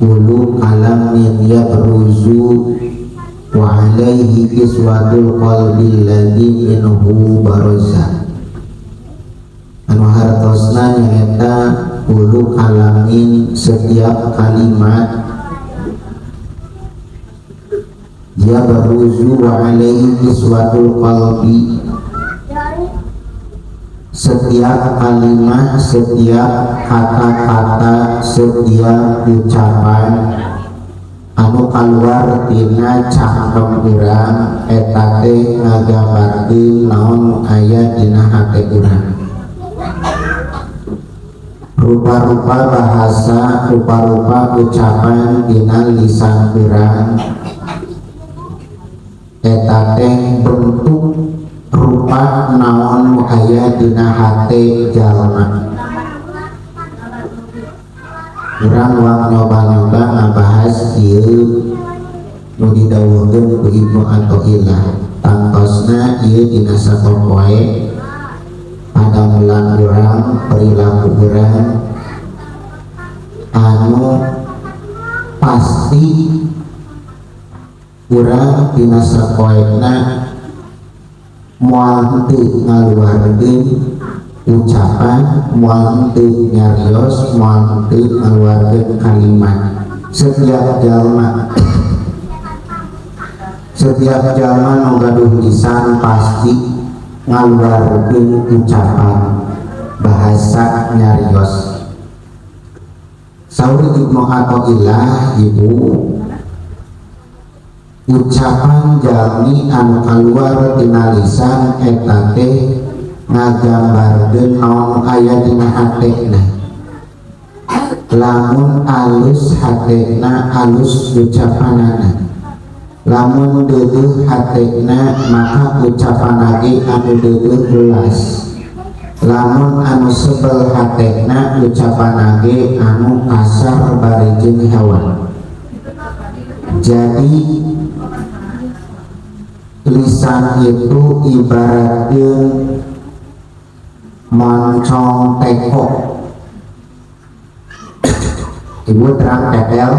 Kullu kalamin yabruzu wa alaihi kiswatul qalbi alladzi minhu baraza. Anu hartosna nyaeta kullu kalamin, setiap kalimat, yabruzu wa alaihi kiswatul qalbi, setiap kalimat, setiap kata-kata, setiap ucapan anu kaluar tina cangkem urang eta teh ngagambarkeun naon aya dina hate urang. Rupa-rupa bahasa, rupa-rupa ucapan dina lisan urang eta teh bentuk rupa naon nu aya dina hate jalma. Urang wang nyoba-nyoba ngabahas ieu nu didawuhkeun ku Ibnu Athaillah. Tangtosna ieu dina sapopoe padamelan urang, perilaku urang anu pasti urang dina sapoena moal henteu ngaluarkeun ucapan, moal henteu nyarios, moal henteu ngaluarkeun kalimat. Setiap jalma nu gaduh lisan pasti ngaluarkeun ucapan, bahasa, nyarios. Saur Ibnu Athaillah, ibu, ucapan jalmi anu kaluar tina lisan eta teh ngagambarkeun naon aya dina hatena. Lamun alus hatena, alus ucapanana. Lamun deudeuh hatena, maka ucapan ge anu deudeuh belas. Lamun anu sebel hatena, ucapan ge anu kasar bari jeung hewan. Jadi lisan itu ibaratkeun moncong teko. Ibu terang tetel.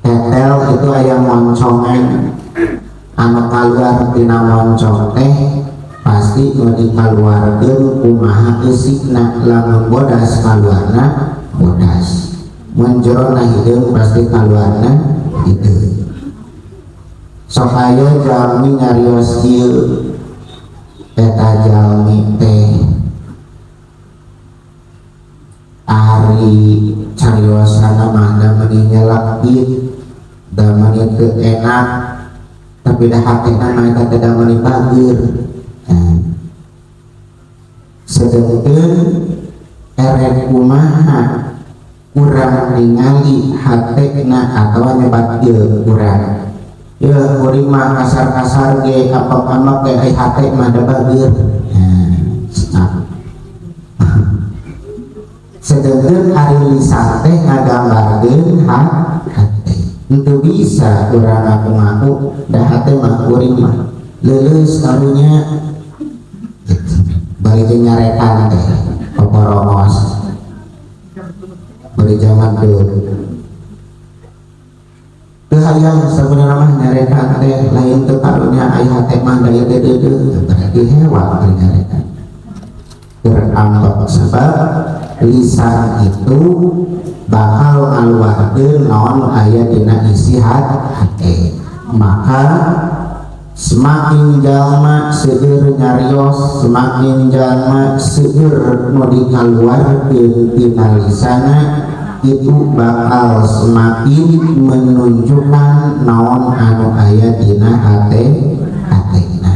Tetel itu aya moncongan anu kaluar tina moncong teh pasti nu dikaluarkeun kumaha eusikna. Lamun bodas, kaluarna bodas. Mun jerona hideung, pasti kaluarna hideung. Sok aya jalmi nyarios kieu, eta jalmi teh ari cariosana mah da meuni nyelekit, da meuni teu enak, tapi da hatena mah eta teh da meuni bageur. Nah, sedengkeun erek kumaha kurang ningali hatena atawa nyebat ieu kurang ya, kuring mah kasar-kasar ge, apap-amap ge, ai hate mah da bageur. Nah, sedengkeun ari lisan teh ngagambarkeun hate. Henteu bisa urang ngaku-ngaku da hate mah kuring mah leuleus karunya gitu. Bari jeung nyarekan teh poporongos bari zaman dulu. Teu hayang sebenarnya mah nyarekan teh, lain teu karunya, ai hate mah da ieu teh deudeuh, berarti hewan teh nyarekan. Berambek sebab lisan itu bakal ngaluarkeun naon aya dina isi hate. Maka semakin jalma seueur nyarios, semakin jalma seueur nu dikaluarkeun tina lisana, itu bakal semakin menunjukkan naon anu aya dina hatena.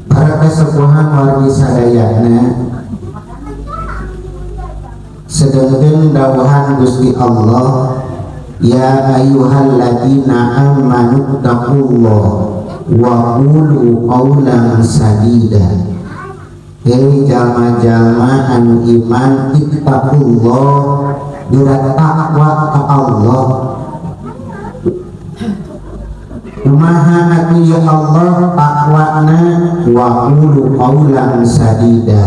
Para kesepuhan wargi sadayana, sedangkan dawuhan Gusti Allah, ya ayyuhalladzina amanu taqullah wa qulu qawlan sadida. Hei jalma-jalma anu iman, ittaqullah, geura takwa ka Allah. Kumaha atuh ya Allah takwana? Wa qulu qawlan sadida.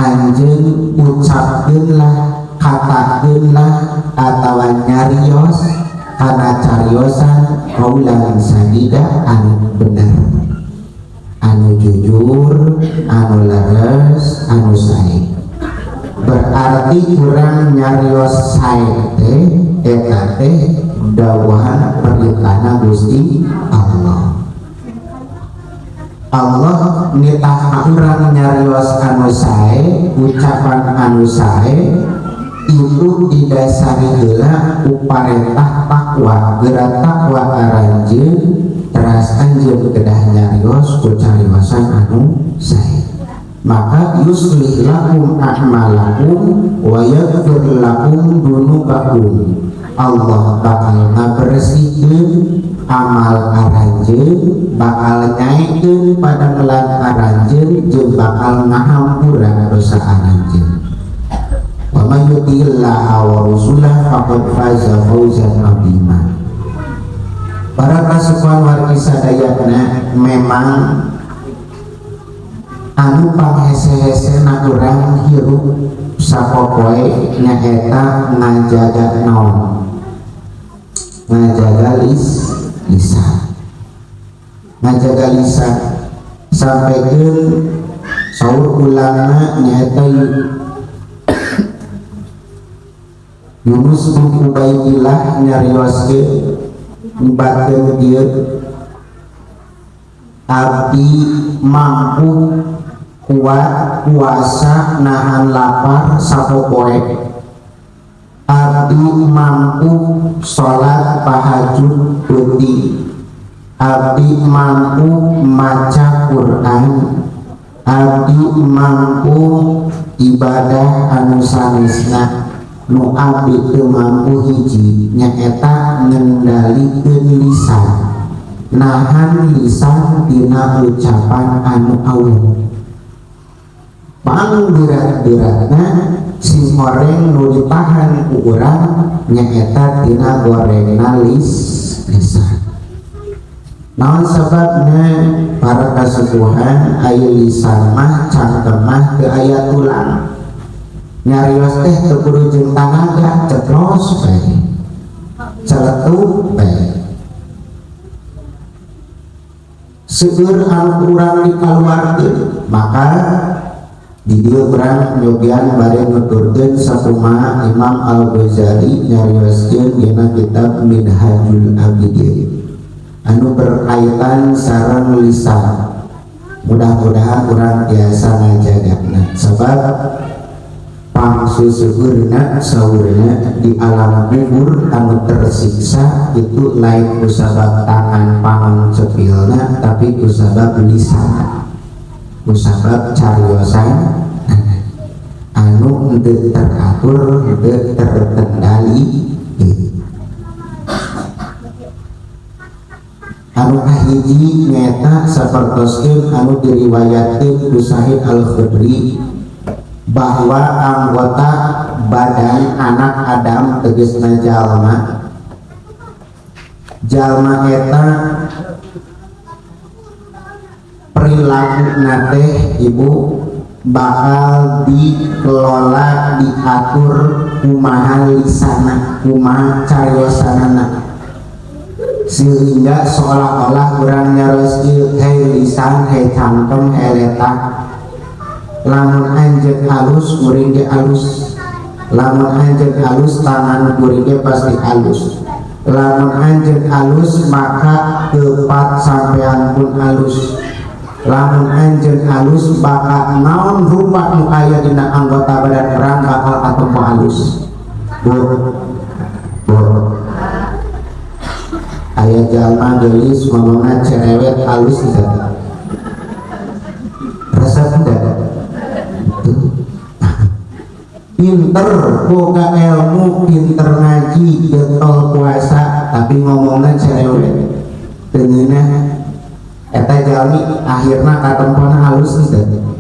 Anjeun ucapkeun lah, katakeun lah, atawa nyarios kana cariosan qaulan sadida, anu bener, anu jujur, anu leres, anu sae. Berarti kurang nyarios sae teh eta teh dawuhan perintahna Gusti Allah. Allah nitah ka urang nyarios anu sae, ucapan anu sae itu didasari heula ku parentah takwa. Geura takwa aranjeun, teras anjeun kedah nyarios ku cariosan anu sae. Maka yuslih lakum a'malakum wa yaghfir lakum dunubakum. Allah bakal ngabersihkeun amal aranjeun, bakal nyaekeun padamelan aranjeun, jeung bakal ngahampura dosa aranjeun. Wa may yuti'illaha wa rasulahu faqad faza fawzan 'azima. Para kasukan wargi sadayana, memang anu panghese-hesena urang hirup sapopoe nyaeta ngajaga naon? Ngajaga lisan. Ngajaga lisan sampaikan saur ulama nyaeta Yunus bin Ubaidillah nyarioskeun, nyebatkeun ieu: abdi mampu, kuat, kuasa nahan lapar sapopoe, abdi mampu sholat tahajud peuting, abdi mampu maca Quran, abdi mampu ibadah anu sanesna, nu abdi teu mampu hiji, nyaeta ngendalikeun lisan, nahan lisan dina ucapan anu awet. Pangberat-beratna sing horeng nu ditahan ku urang nyaeta tina gorengna lisan. Naon sababna, para kasubuhan? Aya lisan mah, cangkem mah teu aya tulang. Nyarios teh teu kudu jeung tanaga, ceplos bae, celetuk bae. Seueur anu kurang dikaluarkeun. Maka di dieu urang nyobian bade nuturkeun sakumaha Imam Al-Ghazali nyarioskeun dina kitab Minhajul Abidin anu berkaitan sareng lisan. Mudah-mudahan urang tiasa ngajagana, sebab pangsusuhurna saurna di alam kubur anu tersiksa itu lain kusabab tangan pangan cepilna, tapi kusabab lisan, kusabab cariosan anu henteu teratur, henteu terkendali. Anu kahiji nyaeta sapertoskeun anu diriwayatkeun ku Sa'id Al-Khudri bahwa anggota badan anak Adam, tegesna jalma, jalma eta perilaku teh, ibu, bakal dikelola, diatur kumaha lisana, kumaha cariosanana, sehingga seolah-olah urang nyaros ieu: "Hei lisan, hei cangkem, hei letak, lamun anjeun halus, kuring ge halus. Lamun anjeun halus, tangan kuring ge pasti halus. Lamun anjeun halus, maka kepat sampean pun halus. Lamun anjeun halus, bakal naon rupa nu aya dina anggota badan urang bakal katempo halus." Bu, bu, aya jalma geulis ngomongna cerewet, halus teu? Resep teu? Pinter, boga ilmu, pinter ngaji, getol puasa, tapi ngomongnya cerewet, teu ngeunah. Eta jalmi akhirna katempona halus teu?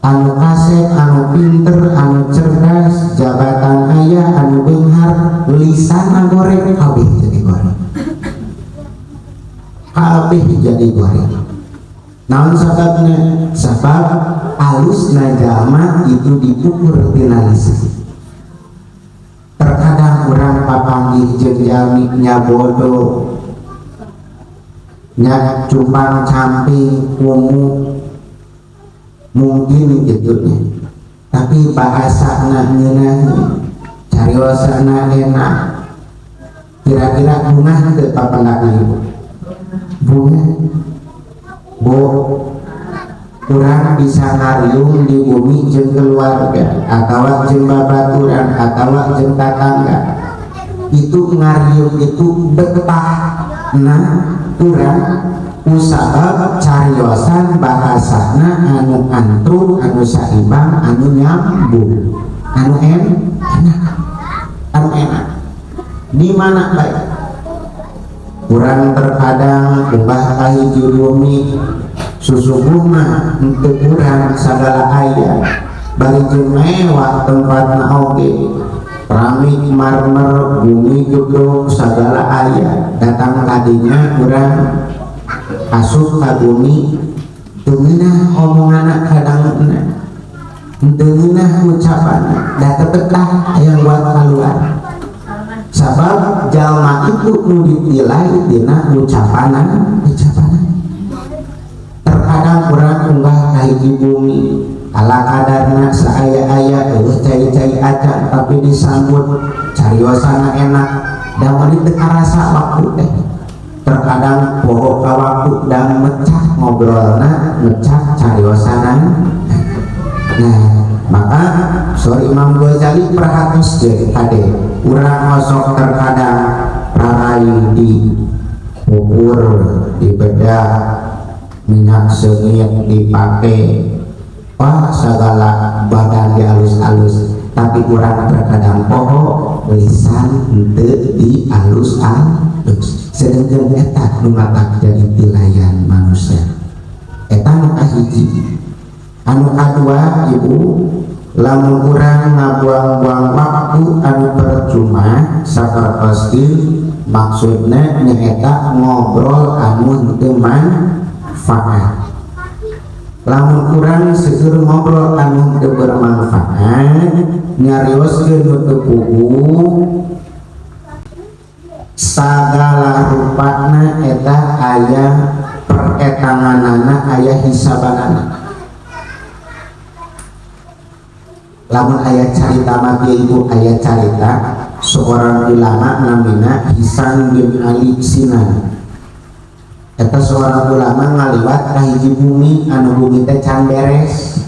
Anu kasep, anu pinter, anu cerdas, jabatan aya, anu beunghar, lisan goreng, kabeh jadi goreng, kabeh jadi goreng. Naon sababna? Sabab alusna jalma itu diukur tina lisan. Terkadang urang papanggih jeung jalmi nya bodoh, nya cumpang camping kumuh mungkin gitu nya, tapi bahasana ngeunah, cariosana enak, kira-kira bungah teu papendakna ibu? Bungah. Bu, urang bisa ngariung di bumi jeung keluarga atau jeung babaturan atau jeung tetangga, itu ngariung itu betah. Nah, urang usabab cariosan bahasana anu antru, anu saimbang, anu nyambung, anu enak, anu enak di mana baik. Urang terkadang ubah ka hiji bumi, susuguh mah henteu kurang, sagala aya, bari jeung mewah tempatna oge, keramik, marmer, bumi gedung sagala aya. Datang kadinya urang asup ka bumi, teu ngeunah omonganna, kadangna teu ngeunah ucapanna, da teu betah hayang buat keluar. Sabab jalma itu nu ditilai dina ucapanan ucapanan. Terkadang urang unggah ka hiji bumi, ala kadarna saaya-aya, eueuh cai-cai acan, tapi disambut cariosana enak, da meuni teu karasa waktu teh. Terkadang poho ka waktu dan mecah ngobrolna, mecah cariosana. Nah, maka sorry, Imam Ghazali perhatos deh, kade urang osok terkadang rarai di pupur, di bedak, minyak seungit dipakai, wah segala badan di alus-alus, tapi urang terkadang poho lisan henteu di alus-alus. Sedangkan eta nu matak jadi tilayan manusia. Eta nu kahiji. Anu kadua, ibu, lamun urang ngabuang-buang waktu anu percuma sapertoskeun, maksudna nyaeta ngobrol anu henteu manfaat. Lamun urang seueur ngobrol anu henteu bermanfaat, nyarioskeun nu teu puguh, sagala rupana eta aya peretanganana, aya hisabanana. Lamun aya carita mah, ibu, aya carita seorang ulama namina Hisan bin Ali Sinan. Eta seorang ulama ngaliwat ka hiji bumi anu bumi teh can beres.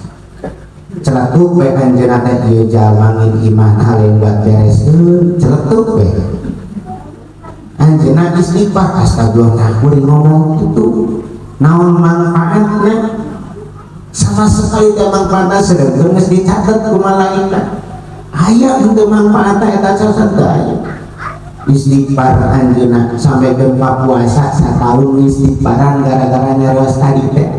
Celetuk we anjeunna teh, "Ieu jalma ngin imah lain buat bereskeun." Celetuk we anjeunna istighfar, "Astagfirullah, nah kuring ngomong itu naon manfaatna? Sama sekali tidak manfaatna." Sedangkan geus dicatat ku malaikat, aya henteu manfaatna eta catat aya. Istighfar anjeunna sampai gempa puasa satahun istighfaran gara-gara nyarios tadi teh.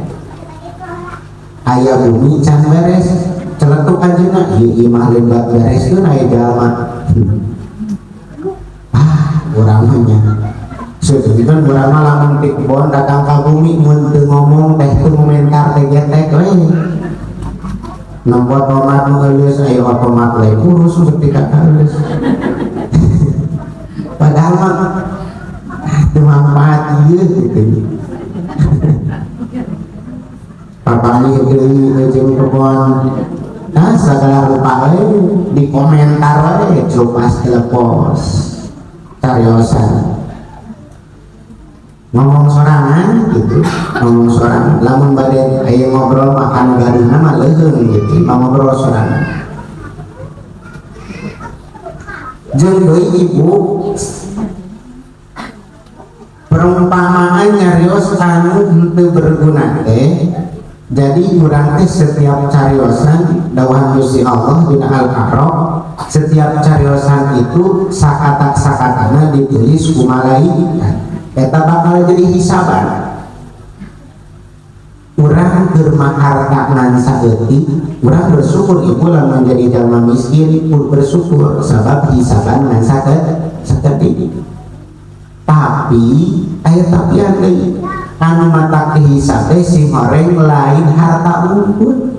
Aya bumi can beres, celetuk anjeunna, "Ieu imah lain buat bereskeun, aya jalma." Ah, urang mah nya. Sedangkan urang mah lamun ti kebon datang ka bumi, mun teu ngomong teh, teu ngomentar teh, getek we. Nempo tomat nu geulis, aya tomat lain urus seperti kata. Padahal mah teu manfaat ieu gitu. Papanggih deui jeung kebon. Nah, segala rupa we di komentar we, cupas telepos. Cariosan ngomong sorangan gitu, ngomong sorangan. Lamun bade aya ngobrol makan gaduhna mah leuheung gitu, mah ngobrol sorangan. Jeung deui, ibu, perumpamaan nyarios anu henteu berguna teh, jadi urang teh setiap cariosan, dawuhan Gusti Allah dina Al-A'raf, setiap cariosan itu sakata-sakatana ditulis ku malaikat, eta bakal jadi hisaban. Urang keur harta ngan saeutik, urang bersyukur, ibu. Lamun jadi jalma miskin bersyukur, sabab hisaban ngan saeutik. Tapi aya tapian deui, Anu matak dihisab teh sing horeng lain harta unggul,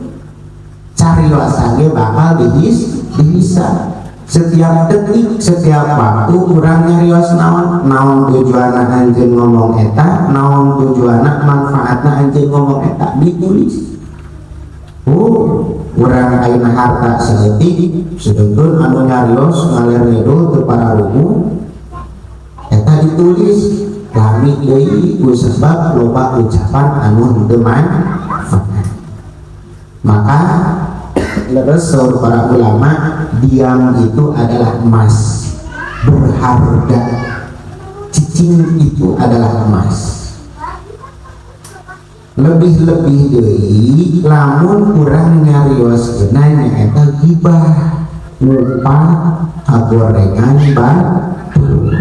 cariosan ge bakal dihisab. Setiap detik, setiap waktu urang nyarios naon, naon tujuanna anjeun ngomong eta, naon tujuanna, manfaatna anjeun ngomong eta, ditulis. Oh, urang ayeuna harta saeutik, sedengkeun anu nyarios ngaler ngidul teu pararuguh, eta ditulis. Lami deui ku sebab loba ucapan anu henteu manfaat. Maka leres saur para ulama, diam itu adalah emas berharga, cicing itu adalah emas. Lebih-lebih deui lamun urang nyarios nyaeta gibah, ngupat kagorengan batur,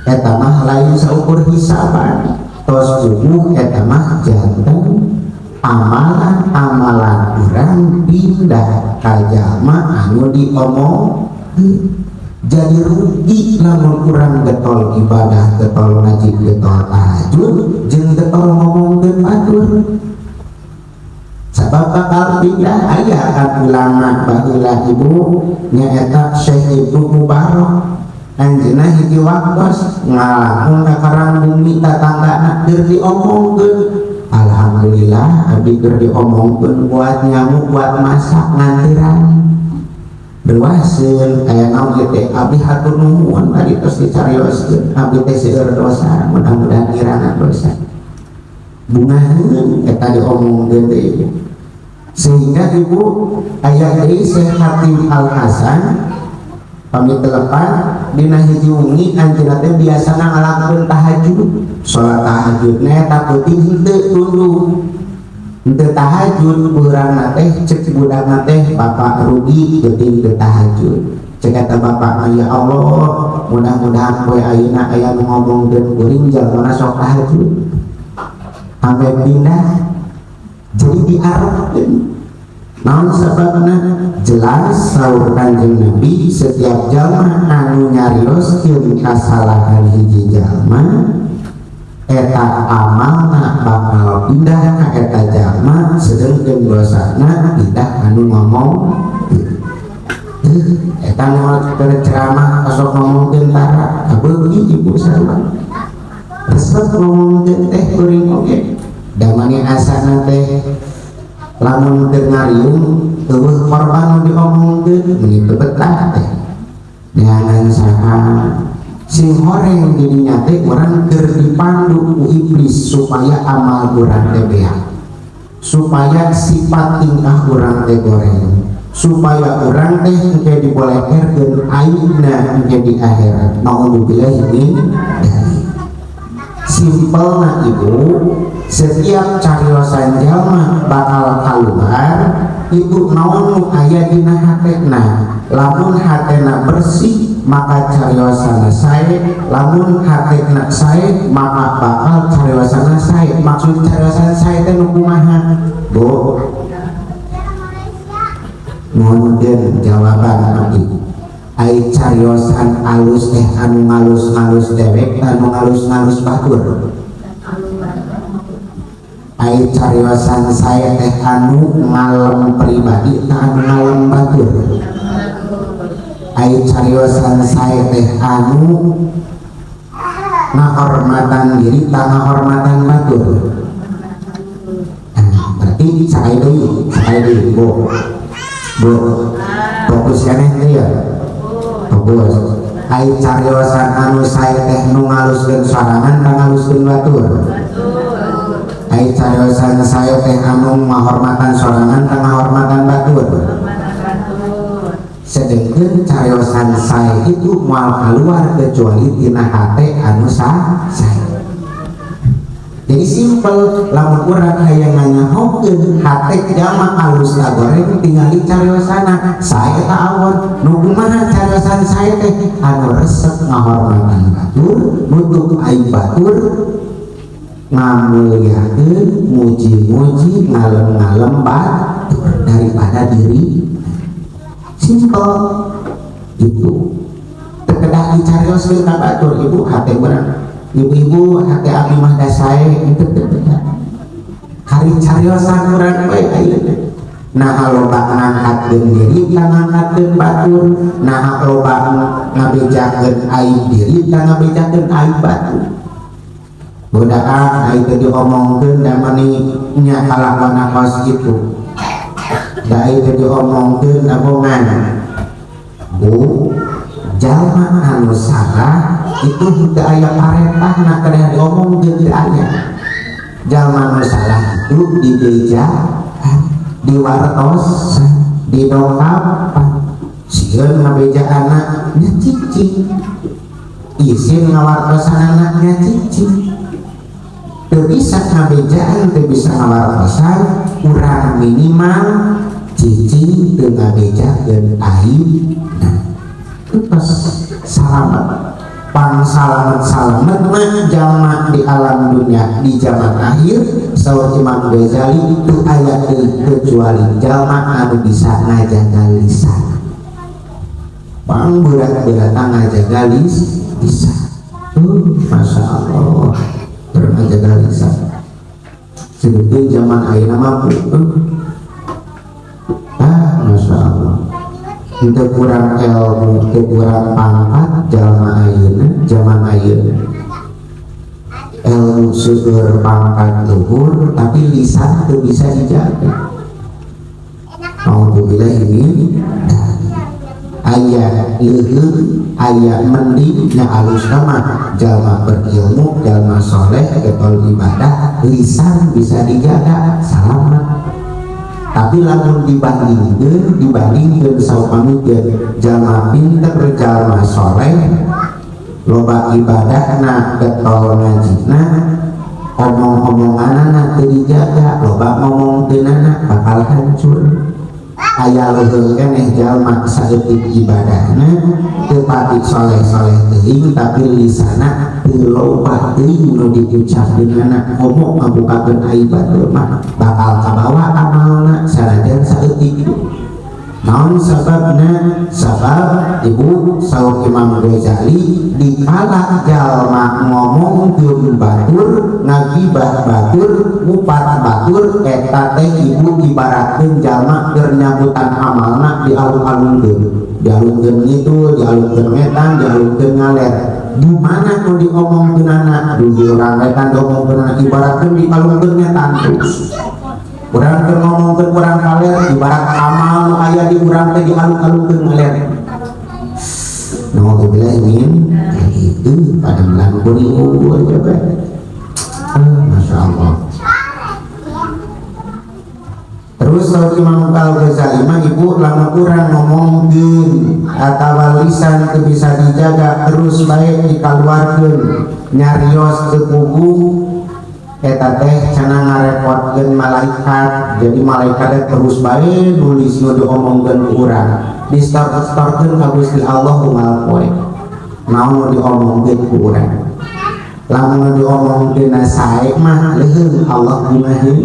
eta mah lain saukur hisaban, tos puguh eta mah janten amalan-amalan urang pindah ka jalma anu diomong. Jadi rugi lamun urang getol ibadah, getol ngaji, getol tahajud, jeung getol ngomongkeun batur, sabab bakal pindah. Aya kan ulama baheula, Ibu, nyaeta Syekh Ibnu Mubarak. Anjeunna hiji waktos ngalangkung ka karang bumi, tatanggana keur diomongkeun, "Alhamdulillah, abdi keur diomongkeun buat nyamuk, buat masak ngantiran ruaseun aya naon ieu teh. Abdi hatur nuhun, tadi tos dicarioskeun, abdi teh seueur dosa, mudah-mudahan ngirangan dosa." Bungaheun eta diomongkeun teh, Ibu. Sehingga, Ibu, aya deui Syekh Hatim Al Hasan, pamit telepan, dina hiji wengi anjeunna teh biasana ngalakukeun tahajud, salat tahajud eta peuting henteu tunduh, henteu tahajud. Urangna teh, cek budakna teh, "Bapak rugi peuting teu tahajud." Cek eta bapak mah, "Ya Allah, mudah-mudahan poe ayeuna aya nu ngomongkeun kuring jalmana sok tahajud." Sampai pindah, jadi diarepkeun. Naon sababna? Jelas saur Kanjeng Nabi, setiap jalma anu nyarioskeun kasalahan hiji jalma, eta amalna bakal pindah ka eta jalma, sedengkeun dosana pindah anu ngomong. Eta nu ceramah sok ngomongkeun tara kabeuki, Ibu, sarua resep ngomongkeun teh. Kuring oge damani asana teh lamun teu ngariung eueuh korban nu diomongkeun, meuni teu betah teh neangan saha sing horeng. Dirinya teh urang keur dipandu ku iblis supaya amal urang teh beak, supaya sifat tingkah urang teh goreng, supaya urang teh engke diboleherkeun aibna engke di akhirat. Naudzubillah min dzalik. Simpelna, Ibu, setiap cariosan jalma bakal keluar itu naon nu aya dina hatena. Lamun hatena bersih, maka cariosana sae. Lamun hatena sae, maka bakal cariosana sae. Maksud cariosan sae teh nu kumaha, Bu? Nuhunkeun jawaban abdi. Ai cariosan alus teh anu ngalus-ngalus dewek, anu ngalus-ngalus batur? Ai cariosan sae teh anu ngalem pribadi tah anu ngalem batur? Ai cariosan sae teh anu ngahormatan diri tah ngahormatan batur? Nah, berarti sekali deui, sekali deui, Bu. Bu, fokus keneh teh ya, fokus. Ai cariosan anu sae teh nu ngaluskeun sorangan tah ngaluskeun batur? Ai cariosan sae teh anu ngahormatan sorangan tah ngahormatan batur? Sedengkeun cariosan sae itu moal keluar kecuali tina hate anu sae. Jadi simpel, lamun urang hayang nganyahokeun hate jalma alus goreng, tingali cariosana sae ta awon. Nu kumaha cariosan sae teh? Anu resep ngahormatan batur, nutup aib batur, ngamulyakeun, muji-muji, ngalem-ngalem batur daripada diri. Simpel itu, teu kedah dicarioskeun ka batur, Ibu. Hate urang Ibu-ibu hati abdi mah da sae itu teu kari cariosan urang we ayeuna. Nah loba ngangkatkeun diri ka ngangkatkeun batur, nah loba ngabejakeun aib diri ka ngabejakeun aib batur. Budak ah itu diomongkeun da mani nya kalakuan kos kitu. Da itu diomongkeun da bongan. Bu, jalma anu salah itu henteu aya parentahna kedah diomongkeun teu aya. Jalma anu salah itu dibejakan, diwartos, didongkapan. Sieun ngabeja anaknya cicing, isin ngawartosan anaknya cicing. Teu bisa ngabejaan, teu bisa ngawartosan, urang minimal cicing teu ngabejakeun aib. Nah, terus salamet pang salamet salamet mah jalma di alam dunia di zaman akhir saur Imam Ghazali itu aya deui kecuali jalma anu bisa ngajaga lisan. Pang berat-berat ngajaga lisan. Masya Allah ngajaga lisan. Sebetulnya zaman ayeuna mah Masya Allah. Untuk kurang ilmu, untuk kurang pangkat jalma ayeuna, zaman ayeuna. Ilmu seueur pangkat luhur, tapi lisan teu bisa dijaga. Alhamdulillah ini aya leuheung, aya mending nya alusna mah jalma berilmu, jalma soleh, getol ibadah, lisan bisa dijaga, salamat. Tapi lamun dibandingkeun saupamikeun jalma pinter, jalma soleh, loba ibadahna, getol ngajina, omong-omonganana teu dijaga, loba ngomong teunana bakal hancur. Aya leuheung keneh jalma saeutik ibadahna teu pati soleh-soleh teuing, tapi lisana teu loba teuing nu diucapkeunana, ngomong ngabukakeun aib batur mah bakal kabawa amalna sanajan saeutik. Naon sababna? Sabab ibu saur Imam Ghazali dikala jalma ngomongkeun batur, ngagibah batur, ngupat batur, eta teh ibu ibaratkeun jalma keur nyabutan amalna dialung-alungkeun, dialungkeun ngidul, dialungkeun ngetan, dialungkeun ngaler. Di mana nu diomongkeunana? Di urang wetan diomongkeunana ibaratkeun dialungkeun ngetan terus. Urang keur ngomongkeun urang kaler ibarat amal nu aya di urang teh dialung-alungkeun ngaler. Nauzubillah min itu pada bulan kuning unggul aja bae. Masya Allah. Terus saur Imam Al-Ghazali mah ibu lamun urang ngomongkeun atawa lisan teu bisa dijaga terus bae dikaluarkeun nyarios teu puguh eta teh cenah ngarepotkeun malaikat. Jadi malaikat teh terus bae nulis nu diomongkeun ku urang, distor-storkeun ka Gusti Allah unggal poe naon nu diomongkeun ku urang. Lamun nu diomongkeun sae mah leuheung Allah bungaheun,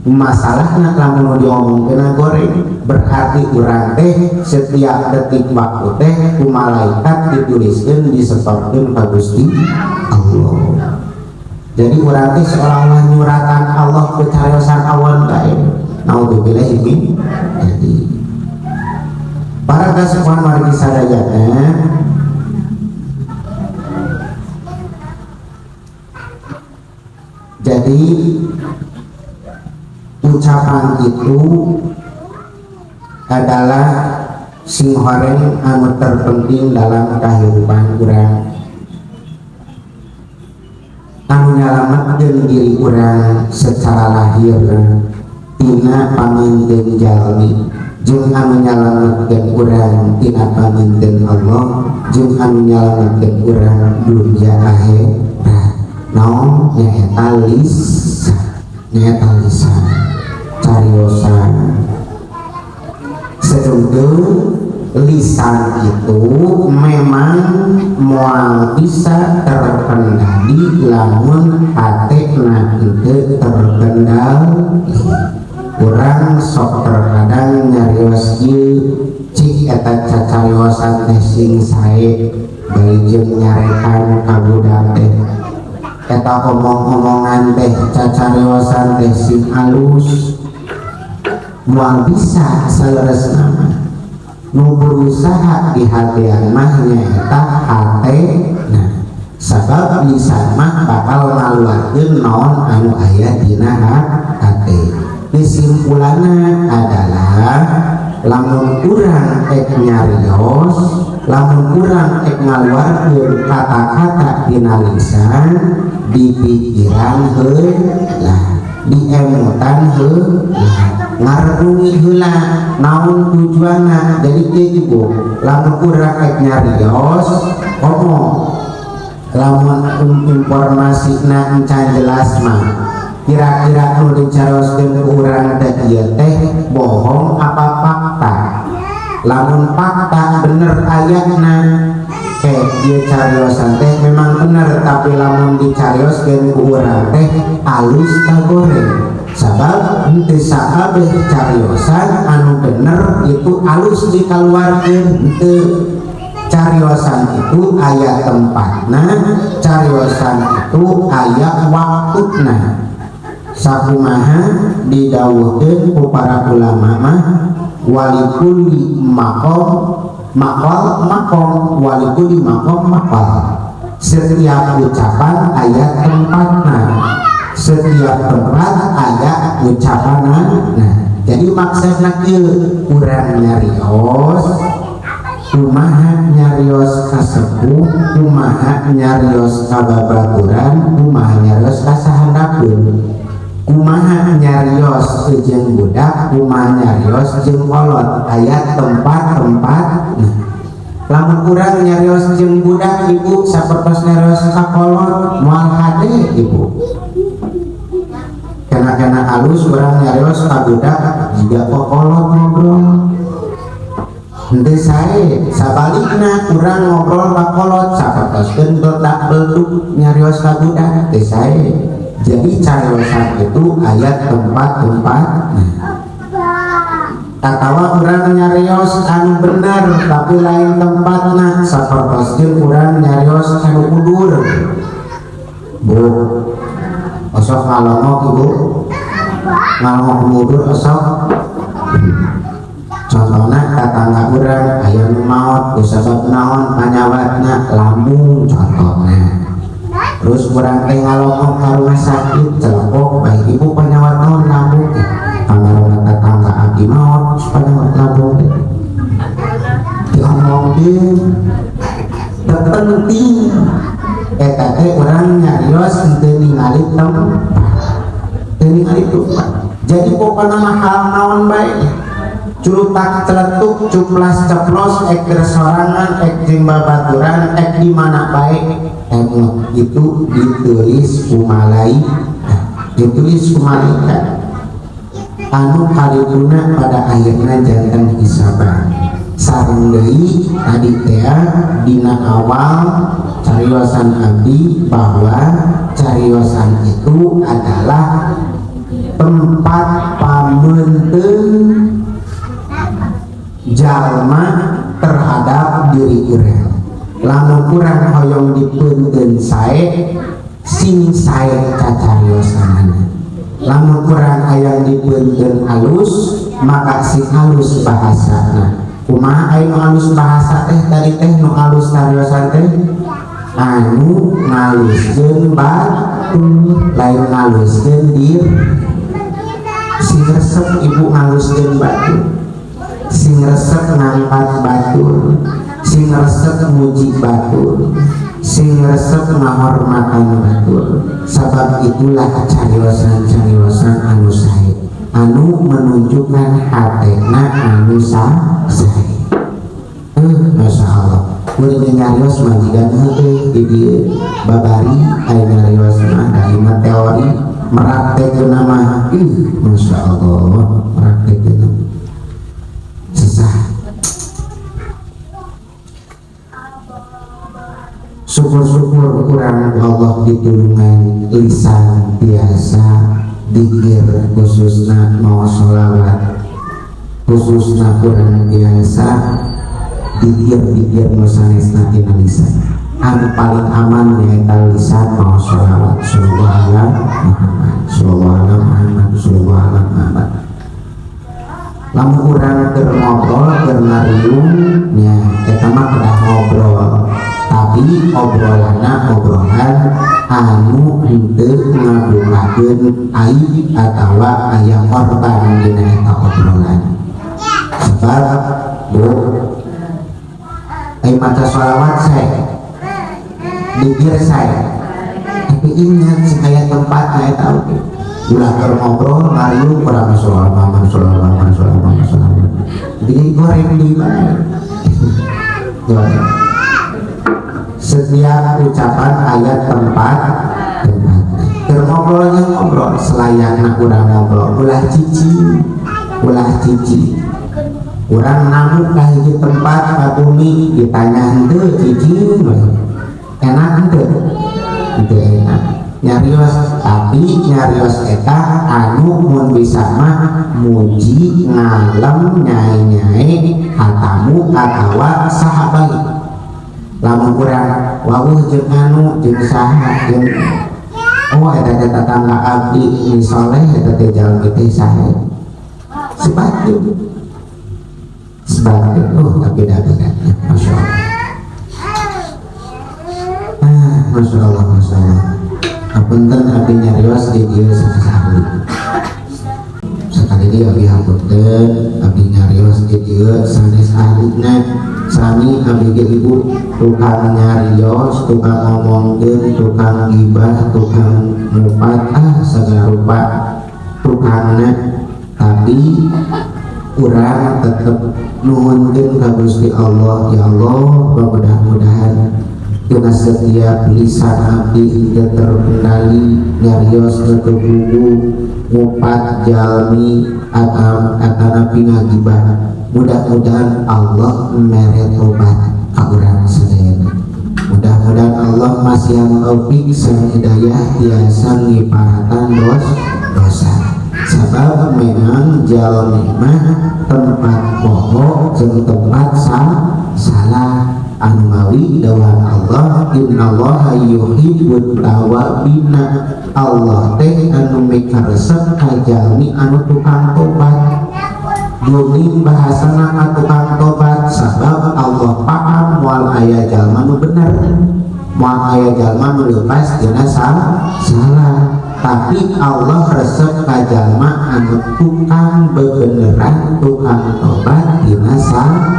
masalahna lamun nu diomongkeun goreng, berarti urang teh setiap detik waktu teh ku malaikat dituliskeun disetorkeun ka Gusti Allah. Jadi urang teh seolah-olah nyuratan Allah ku cariosan awan bae. Naudzubillah min jadi para kasepuhan wargi sadayana, jadi ucapan itu adalah singhoreng anu terpenting dalam kehidupan urang, anu nyalametkeun diri urang secara lahir tina paminten jalmi, jeung anu nyalametkeun urang tina paminten Allah, jeung anu nyalametkeun urang dunia akhirat. Naon nyaeta lisan, nyaeta lisan cariosan. Sedengkeun lisan itu memang moal bisa terkendali lamun hatena henteu terkendali. Urang sok terkadang nyarios ieu cik eta cacariosan teh sing sae bari jeung nyarekan ka budak teh. Eta omong-omongan teh, cacariosan teh sing alus. Moal bisa saleresna mah. Nu berusaha di hatean mah nyaeta hate. Nah, sabab lisan mah bakal ngaluarkeun naon anu aya dina hate. Kesimpulanna adalah lamun urang ek nyarios, lamun urang ek ngaluarkeun kata-kata dina lisan, di pikiran heula, diemutan heula, ngarenungi heula naon tujuanna. Jadi kieu, Ibu, lamun urang ek nyarios komo lamun informasina encan jelas mah, kira-kira nu dicaroskeun ku urang teh ieu teh bohong apa fakta. Lamun fakta bener ayatna, kayak ieu cariosan teh memang bener, tapi lamun dicarioskeun ku urang teh alus ta goreng? Sabab henteu sakabeh cariosan anu bener itu alus dikaluarkeun, henteu. Cariosan itu aya tempatna, cariosan itu aya waktuna. Sakumaha didawuhkeun ku para ulama mah, walikulli maqam maqal, maqam walikulli maqam maqal. Setiap ucapan aya tempatna, setiap tempat aya ucapanna. Nah, jadi maksudna kieu, urang nyarios kumaha, nyarios ka sepuh kumaha, nyarios ka babaturan kumaha, nyarios ka sahandapeun kumaha, nyarios jeung budak kumaha, nyarios jeung kolot, aya tempat-tempat. Nah, lamun urang nyarios jeung budak, Ibu, sapertos nyarios ka kolot, moal hade, Ibu. Kena-kena halus urang nyarios ka budak jiga kolot ngobrol, henteu sae. Sabalikna, urang ngobrol ka kolot sapertoskeun bedak belduk nyarios ka budak, teu sae. Jadi cariosan itu aya tempat-tempat. Nah, atawa urang nyarios anu bener tapi lain tempatna, sapertoskeun urang nyarios anu udur. Bu, osok ngalongok, Ibu, ngalongok mundur osok. Contohnya tetangga urang aya nu maot kusabab naon panyawatna, lambung contohnya. Terus urang teh ngalongok ka rumah sakit, celekok baik, "Ibu, panyawat naon?" "Lambung." Kamarana tetangga abdi maot panyawat lambung teh diomongkeun, teu penting. Eta teh urang nyarios henteu ningali tempat, teu ningali tempat. Jadi pokokna mah hal naon bae, curutak celetuk, cuplas ceplos, ek sorangan, ek jeung babaturan, ek di mana bae, emut itu ditulis ku malaikat, ditulis ku malaikat anu karituna pada akhirnya janten hisaban. Sareng deui tadi teh dina awal cariosan abdi bahwa cariosan itu adalah tempat pameunteun jalma terhadap diri urang. Lamun urang hoyong dipeunteun sae, sing sae cacariosanana. Lamun urang hayang dipeunteun halus, maka sing halus bahasana. Kumaha aya nu halus bahasa teh? Tadi teh nu halus cariosan teh anu ngaluskeun batur, lain ngaluskeun diri. Sing resep, Ibu, ngaluskeun batur, sing resep ngangkat batur, sing resep muji batur, sing resep ngahormatan batur, sabab itulah cariosan-cariosan anu sae, anu menunjukkan hatena anu sae. Masya Allah, kuring nyarios majikan heueuh di dieu babari aya nyarios mah, da ieu mah teori. Meraktekeun mah ih, Masya Allah, meraktekeun sesah. Syukur-syukur kurang Allah ditulungan lisan biasa dikir, khususna mau sholawat, khususna kurang biasa dikir-dikir nu sanesna tina lisan. Anu paling aman nyaeta lisan maos sholawat, sallallahu ala Muhammad, sallallahu ala Muhammad, sallallahu ala Muhammad. Lamun urang keur ngobrol, keur ngariung nya, eta mah kedah ngobrol, tapi obrolanna obrolan anu henteu ngabukakeun aib atawa aya korban dina eta obrolan. Sebab, Bu, ai maca sholawat saya, dikir saya, tapi ingat sekaya tempatnya eta oge. Ulah keur ngobrol ngariung kurang sholawat Muhammad, sholawat Muhammad, sholawat Muhammad, sholawat, jadi goreng di mana goreng. Setiap ucapan aya tempat tempat. Keur ngobrolnya ngobrol selayakna urang ngobrol, ulah cici, ulah cici. Urang namu ka hiji tempat, ka bumi, ditanya henteu cicing we. Enak henteu? Henteu enak nyarios. Tapi nyarios eta anu mun bisa mah muji, ngalem, nyae-nyae katamu atawa saha bae. Lamun urang wawuh jeung anu, jeung saha, jeung oh, eta teh tetangga abdi, ini soleh, eta teh jalmi teh saha, sebatin sebatin. Oh, tapi dah beratnya, masya Allah. Ah, masya Allah, masya Allah. Hapunten, abdi nyarios di dieu sekali sekali deui. Abdi hapunten, abdi nyarios di dieu sanes ahlina. Sami abdi ge, Ibu, tukang nyarios, tukang ngomongkeun, tukang gibah, tukang ngupat, ah, segala rupa tukangna. Tapi urang tetep nuhunkeun ka Gusti Allah, ya Allah, mudah-mudahan dina setiap lisan abdi hingga terkendali nyarios teu puguh ngupat jalmi atau atanapi ngagibah. Mudah-mudahan Allah mere tobat ka urang sadayana. Mudah-mudahan Allah masihan taufik sareng hidayah tiasa ngiparatan dosa, sabab memang jalmi mah tempat poho jeung tempat salah. Anu mawi dawuhan Allah, innallaha yuhibbut tawwabina. Allah teh anu mikaresep ka jalmi anu tukang tobat. Geuning bahasana ka tukang tobat, sabab Allah paham moal aya jalma nu bener, moal aya jalma nu leupas dina salah. Tapi Allah resep ka jalma anu tukang bebeneran, tukang tobat dina salah.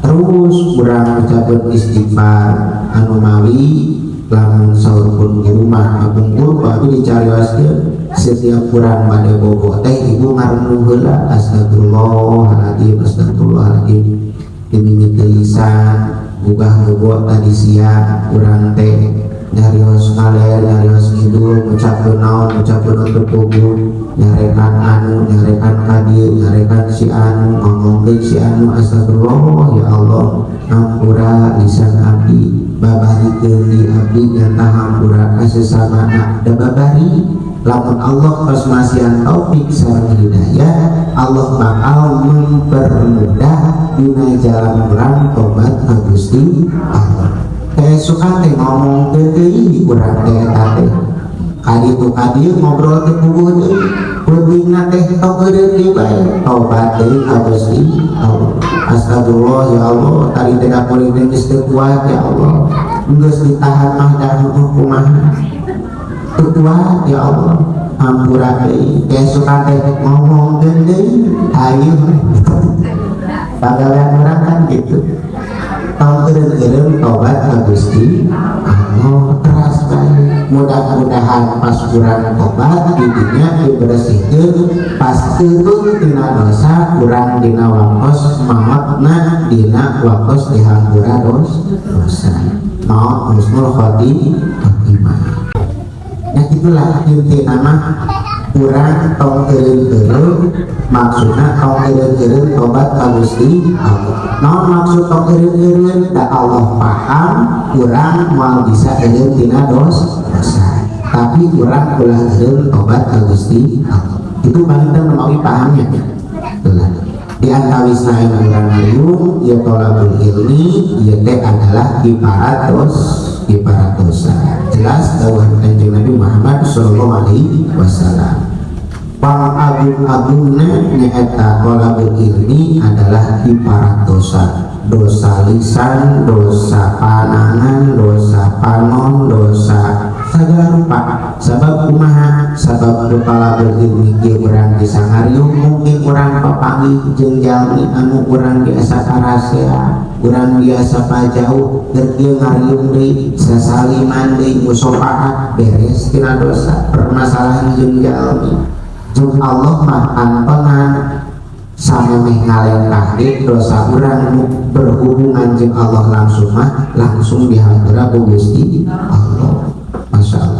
Terus urang ucapkeun istighfar. Anu mawi lamun saur pun di rumah kapungkur abdi dicarioskeun, setiap urang bade bobo teh ibu ngarenung heula, astagfirullahaladzim, astagfirullahaladzim, dimimiti lisan gugah bobo. Tadi siang urang teh nyarios ngaler, nyarios ngidul, ngucapkeun naon, ngucapkeun untuk tubuh, nyarekan anu, nyarekan ka dieu, nyarekan si anu, ngomongkeun si anu. Astagfirullah, ya Allah, hampura lisan abdi, babarikeun di abdi, nyata hampura ka sesama da babari. Lamun Allah tos masihan taufik sareng hidayah, Allah bakal mempermudah dina jalan urang tobat ka Gusti Allah. Keesukan teh ngomong teh deui urang teh, eta teh kaditu kadieu ngobrol teh puguh deui, pentingna teh tong eureun deui bae, tobat deui ka Gusti Allah. Astagfirullah, ya Allah, tadi teh da kuring teh geus teu kuat, ya Allah, geus ditahan mah da heueuh kumaha, teu kuat, ya Allah, hampura deui. Keesukan teh ngomong deui, hayu pagawean urang kan gitu. Tong eureun-eureun, tobat ka Gusti Allah teras bae. Mudah-mudahan pas urang tobat didinya dibersihkeun, pas turun tina dosa urang dina waktos maotna, dina waktos dihampura dosa, maot husnul khotimah. Ya itulah inti nama urang tong eureun-eureun. Maksudna tong eureun-eureun tobat ka Gusti Allah. Naon maksud tong eureun-eureun? Da Allah paham urang moal bisa eureun tina dosa, tapi urang ulah eureun tobat ka Gusti Allah. Itu paling teu mawi pahamnya. Itulah. Di antawisna anu urang ngariung ieu tolabul ilmi, ieu teh adalah kifaratus, kifarah dosa. Jelas dawuh Kanjeng Nabi Muhammad sallallahu alaihi wasallam, pang agung-agungna nyaeta tolabul ilmi adalah kifarah dosa, dosa lisan, dosa panangan, dosa panon, dosa segala rupa. Sabab kumaha? Sabab tolabul ilmi kieu urang bisa ngariung, mungkin urang papanggih jeung jalmi anu urang biasa karasea, urang biasa pajauh, keur kieu ngariung deui, sasaliman deui, musofaah, beres tina dosa permasalahan jeung jalmi. Jeung Allah mah antonan samemeh ngalengkah ge dosa urang nu berhubungan jeung Allah langsung mah langsung dihampura ku Gusti Allah. Masya Allah.